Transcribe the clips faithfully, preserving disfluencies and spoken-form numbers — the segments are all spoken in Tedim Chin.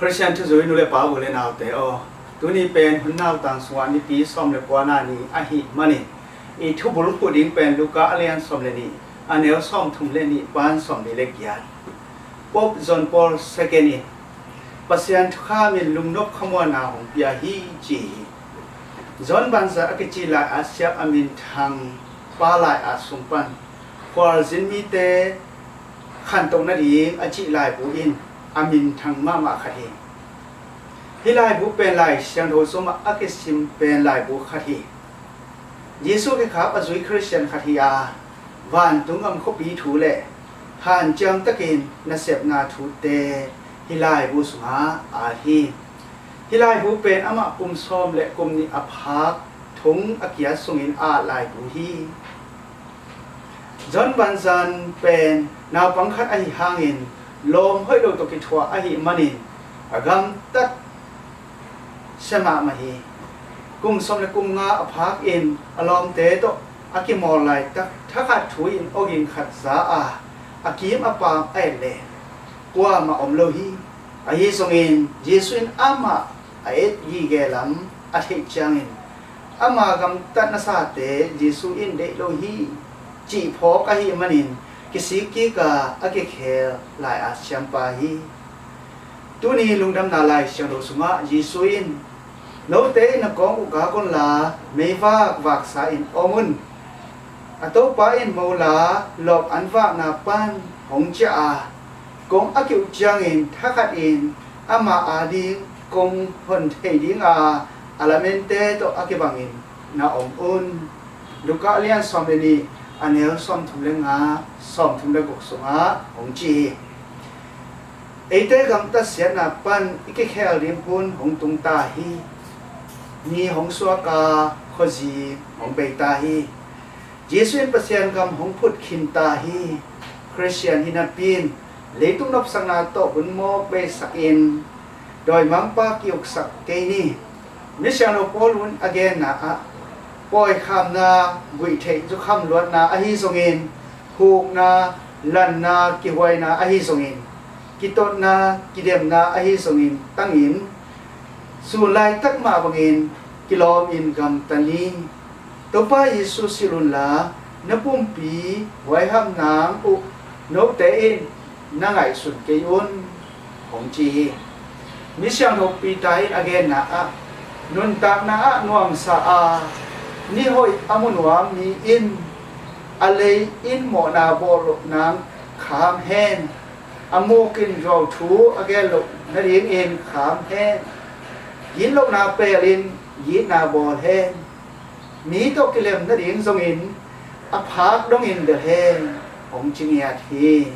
Khristian thuzui nu le pa, u le naute aw, tuni pen hun nautang sungah nipi sawm le kuana ni ahih manin, i thubulphuh ding pen Luka a lian sawm le nih, a neu sawm thum le nih pan sawm li le giat. Pope John Paul Second in Pasian thukham in lungnop khamuanna hong pia hi, ci hi. John Banzan a kici lai-at siam a minthang pa lai-at sung pan khualzin mite khantoh nading a cih laibu in a minthang mahmah khat hi. Hih laibu pen Lai Siangtho sungah a kisim pen laibu khat hi. Jesu kikhap a zui Khristian khat hi a, vantung gam khuapi thu le hanciam takin nasepna thute hih laibu sungah a hi. Hih laibu pen amah kum sawm le kum nih a phak thong a kiat sungin a laibu hi. John Banzan pen naupang khat ahi hangin lawm hoih lo tawh kithuah ahih manin a gamtat sia mahmah hi. Kum sawm le kum nga a phak in a lawmte tawh a kimawl laitak thakhat thu in awging khat za a, a kim a paam a et le kuamah om lo hi. Ahi zongin Jesu in amah a et gige lam a theih ciangin ama gamtat nasate Jesu in deih lo hi cih phawk ahih manin kisik kik a a kikhel lai-at siampa hi. Tuni lungdamna Lai Siangtho sungah Jesu in, "Note in na kawng uh gak unla meivak vaksa in om un. A Topa in mola lawp an vakna pan hong ciah a, kong a kiuh ciangin thakhat in ama ading kong hon thei ding a, a lamente tawh a kibangin na om un." Luka a lian sawm le nih, a neu sawm thum le nga, sawm thum le guk sungah hong ci hi. Eite gamtat siatna pan i kikhel ding hun hong tung ta hi. Mi hong suak a, khuazing hong bei ta hi. Jesu in Pasian gam hong phut khin ta hi. Khristian hi napi in leitung nopsakna tawh hun mawk beisak in dawimangpa ki-uksak kei ni. Misiangtho Paul in a genna ah, pawikhamna, guihtheih zukham luatna ahi zongin, hukna, lanna, kihuaina ahi zongin, kitotna, kidemna ahi zongin tangin, sun laitak mah bangin kilawm in gamta ni. Topa Jesu silh unla na pumpi huaiham nang uh note in na ngaihsun kei un, hong ci hi. Misiangtho Peter in a genna ah, nuntakna ah nuamsa a, ni hoih a mu nuam mi in a lei in mawhna bawl loh nang kham hen. A muk in zuauthu a gen loh nadingin kham hen. Gitlohna pel in gitna bawl hen. Mi tawh kilem nading zongin a phak dongin delh hen, hong ci ngiat hi.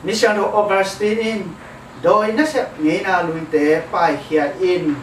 Misiangtho Augustine in dawi nasep ngeina luite paikhia in,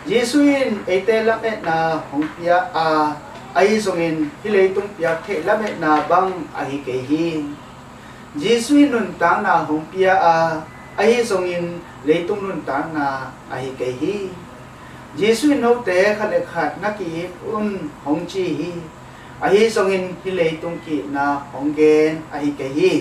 Jesu in eite lametna hong pia a, ahi zongin hih leitung piak theih lametna bang ahi kei hi. Jesu in nuntakna hong pia a, ahi zongin leitung nuntakna ahi kei hi. Jesu in note khat le khat na ki-it un hong ci hi. Ahi zongin hih leitung ki-itna hong gen ahi kei hi.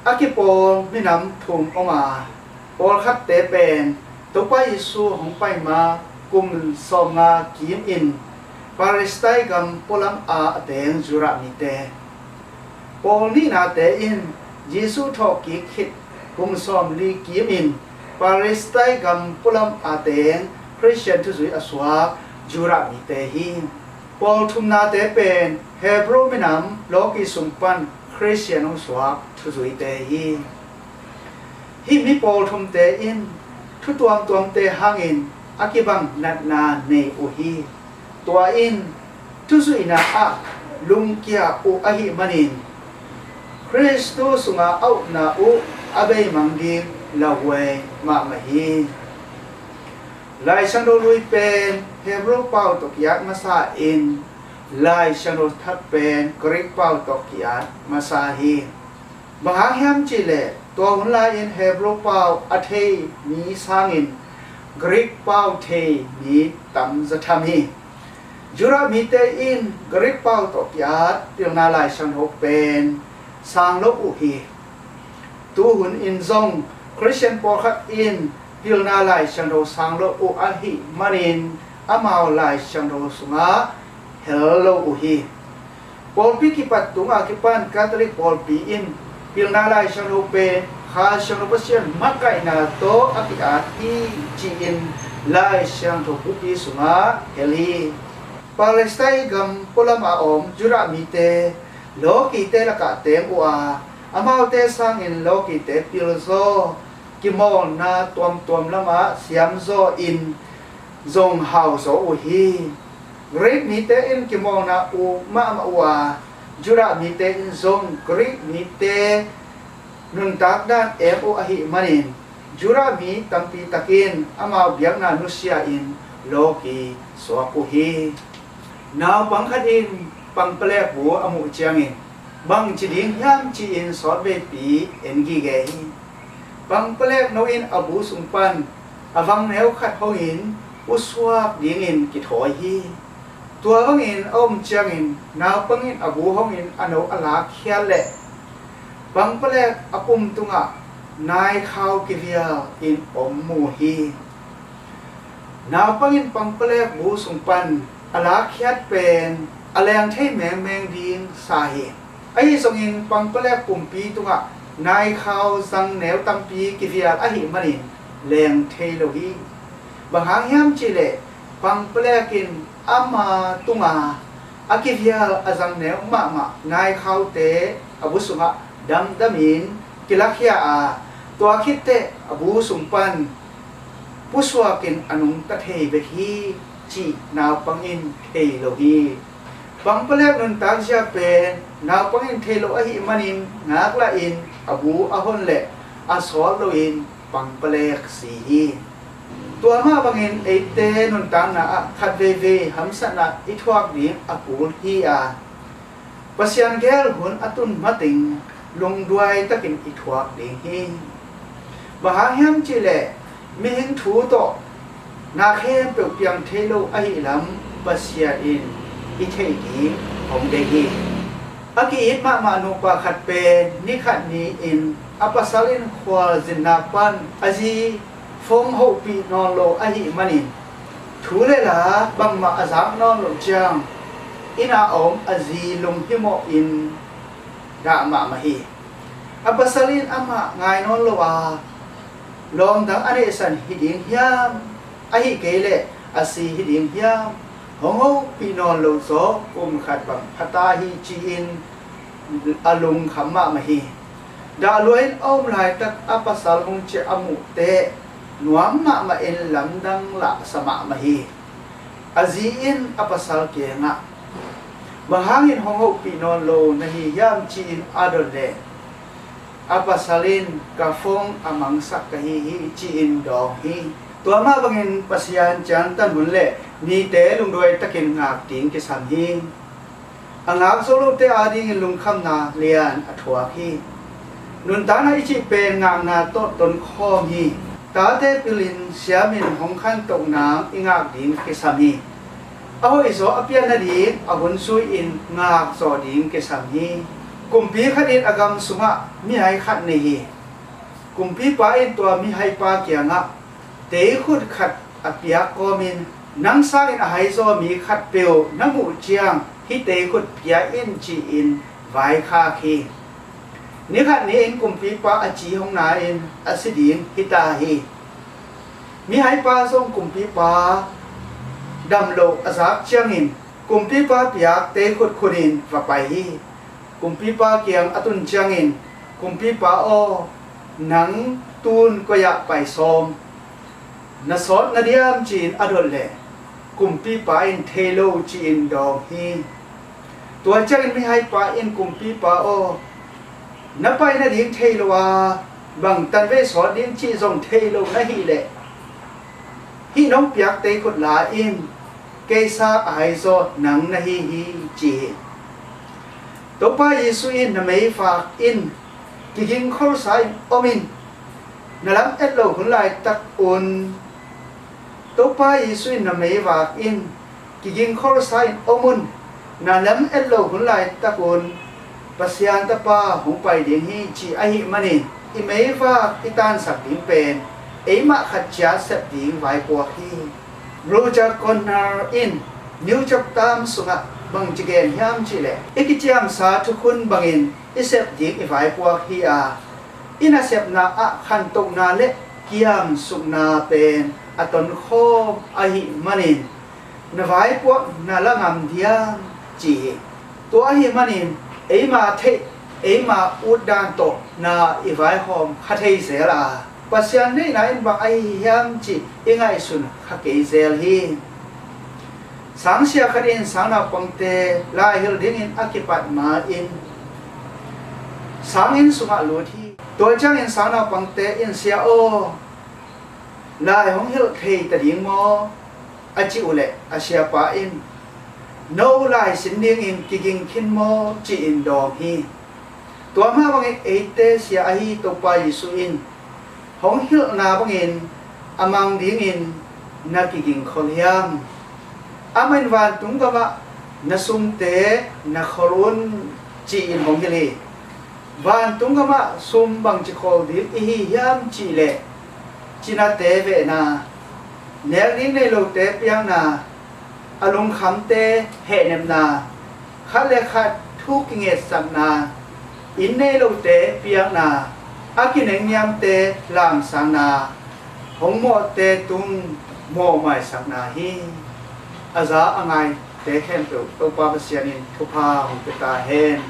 A kipawl minam thum om a, pawlkhatte pen Topa Jesu hong pai ma kum sawmnga kim in Palestine gam pualam a a teng Judah mite. Pawl nihnate in Jesu thawhkik khit kum sawmli kim in Palestine gam pualam a teng Khristian thuzui a suak Judah mite hi. Pawl thumnate pen Hebrew minam lawki sung pan Khristian hong suak thuzuite hi. Hih mi pawl thumte in thu tuamtuamte hangin a kibang natna nei uh hi. Tua in thuzuihna ah lungkia uh ahih manin Khristu sungah a upna uh a beimang ding lauhuai mahmah hi. Lai Siangtho Lui pen Hebrew pau tawh ki-at masa in Lai Siangtho Thak pen Greek pau tawh ki-at masa hi. Bang hang hiam cihleh tua hun lai-in Hebrew pau a thei mi sangin Greek pau thei mi tam zatham hi. Judah mite in Greek pau tawh ki-at pilna Lai Siangtho pen sang lo uh hi. Tuhun in zong Khristian pawlkhat in pilna Lai Siangtho sang lo uh ahih manin amau Lai Siangtho sungah hel lo uh hi. Pawlpi kipat tungah kipan Catholic pawlpi in pilna Lai Siangtho pen Kha Siangtho Pasian makaihna tawh a ki-at hi ci-in Lai Siangtho bupi sungah hel hi. Palestine gam pualam a om Judah mite lawkite lakah teng uh a, amaute sangin lawkite pilzaw, kimawlna tuamtuam lamah siamzaw in zong hauzaw uh hi. Greek mite in kimawlna uh mahmah uh a, Judah mite in zong Greek mite nuntak dan em uh ahih manin Judah mi tampi takin amau biakna nusia in lawki suak uh hi. Naupang khat in pangpalek bu a muh ciangin bangci ding hiam ci-in sawtveipi en gige hi. Pangpalek no in a bu sung pan a vangneu khat hongin pusuak dingin kithawi hi. Tua bangin a om ciangin naupang in a bu hongin a no a lakkhiat leh pangpalek a pum tungah naikhau kivial in om mu hi. Naupang in pangpalek bu sung pan a lakkhiat pen a leng thei mengmeng ding sa hi. Ahi zongin pangpalek pumpi tungah naikhau zangneu tampi kivial ahih manin leng thei lo hi. Bang hang hiam cihleh pangpalek in ama tunga a kivial a zangneu mahmah naikhaute a bu sungah damdamin kilakhia a, tua khitteh a bu sung pan pusuakin a nungta thei bek hi cih naupang in thei lo hi. Pangpalek nuntak zia pen naupang in thei lo ahih manin ngaklah in a bu a hon leh a sawt loin pangpalek si hi. Tua mah bangin eite nuntakna ah khat veivei hamsatna i thuak ding a kul hi a, Pasian gel hun a tun mateng lungduai takin i thuak ding hi. Bang hang hiam cihleh mihing thu tawh na khempeuh piang thei lo ahih lam Pasian in i theih ding hong deih hi. A ki-it mahmah nupa khat pen ni khat ni-in a pasal in khualzinna pan a zi phone hohpih nawn lo ahih manin thu le la bangmah a zak nawn loh ciang inn ah a om a zi lunghimawh in dah mahmah hi. A pasal in amah ngai nawn lo a, lawmdang a neihsan hi ding hiam, ahih kei leh a si hi ding hiam, hong hopih nawn lo zaw kum khat bang pha ta hi ci-in a lungkham mahmah hi. Dah lua in a om laitak a pasal hong ciah a muh teh nuam mahmah in lamdang lahsa mahmah hi. A zi in a pasal kiangah, bang hangin hong hopih nawn lo na hi hiam ci-in a dot leh a pasal in ka phone a mangsak ka hi hi ci-in dawng hi. Tua mah bangin Pasian ciangtan hun le mite lungduai takin ngak ding kisam hi. A ngak zo lote adingin lungkhamna lian a thuak hi. Nuntakna i cih pen ngakna tawh tonkhawm hi. Tate pilin siamin hong khantoh nang i ngak ding kisam hi. A hoihzaw a pian nading a hun zui-in ngak zawh ding kisam hi. Kumpi khat in a gam sungah mihai khat nei hi. Kumpipa in tua mihaipa kiangah teikhut khat a piak kawmin, nang sangin a haizaw mi khat peuh na muh ciang hih teikhut pia in ci-in vaikhak hi. Nikhat ni-in kumpipa a ci hong na-in a si ding hita hi. Mihaipa zong kumpipa dam lo a zak ciangin kumpipa piak teikhut khunin va pai hi. Kumpipa kiang a tun ciangin, kumpipa aw, nang tun koi-ah pai sawm? Na sawt na diam ci-in a dot leh kumpipa in thei lo ci-in dawng hi. Tua ciangin mihaipa in kumpipa aw, na pai nading thei lo a, bang tanvei sawt ding cih zong thei lo na hih leh hih nong piak teikhut la in, kei sang a haizaw nang na hi hi ci hi. Topa Jesu in na meivak in kiging kholsa in om in, na lam et lo hun laitak un. Topa Jesu in na meivak in kiging kholsa in om un, na lam et lo hun laitak un Pasian Tapa hong pai ding hi ci ahih manin i meivak i tansak ding pen eimah khat ciat sep ding vaipuak hi. Roger Connor in New York Times sungah bangci gen hiam cihleh, i kiciamsa thukhun bangin i sep ding i vaipuak hi a, i nasepna ah khantohna le kiamsukna pen a tonkhawm ahih manin na vaipuak na la ngam diam ci hi. Tua ahih manin eima theih, eima utdan tawh na i vaihawm kha thei zel a, Pasian neihna in bang ahi hiam cih i ngaihsun kha kei zel hi. Sangsia khat in sangnaupangte lai hilh dingin a kipat ma-in sanginn sungah lut hi. Tua ciangin sangnaupangte in, "Sia aw, lai hong hilh thei ta ding maw?" a cih uhleh a siapa in, "No lai sin dingin kiging khin maw?" ci-in dawng hi. Tua mah bangin eite sia ahi Topa Jesuh in hong hilhna bangin a mang dingin na kiging khol hiam? Amah in vantung gamah na sumte na khol un ci-in hong hilh hi. Vantung gamah sum bangci khol ding i hi hiam cihleh, cinate vehna, nek ding nei lote piakna, a lungkhamte hehnepna, khat le khat thu kingetsakna, inn nei lote piakna, a kinengniamte lamsakna, hong mawhte tung mawhmaisakna hi. A za a ngaite khempeuh Topa Pasian in thupha hong pia ta hen.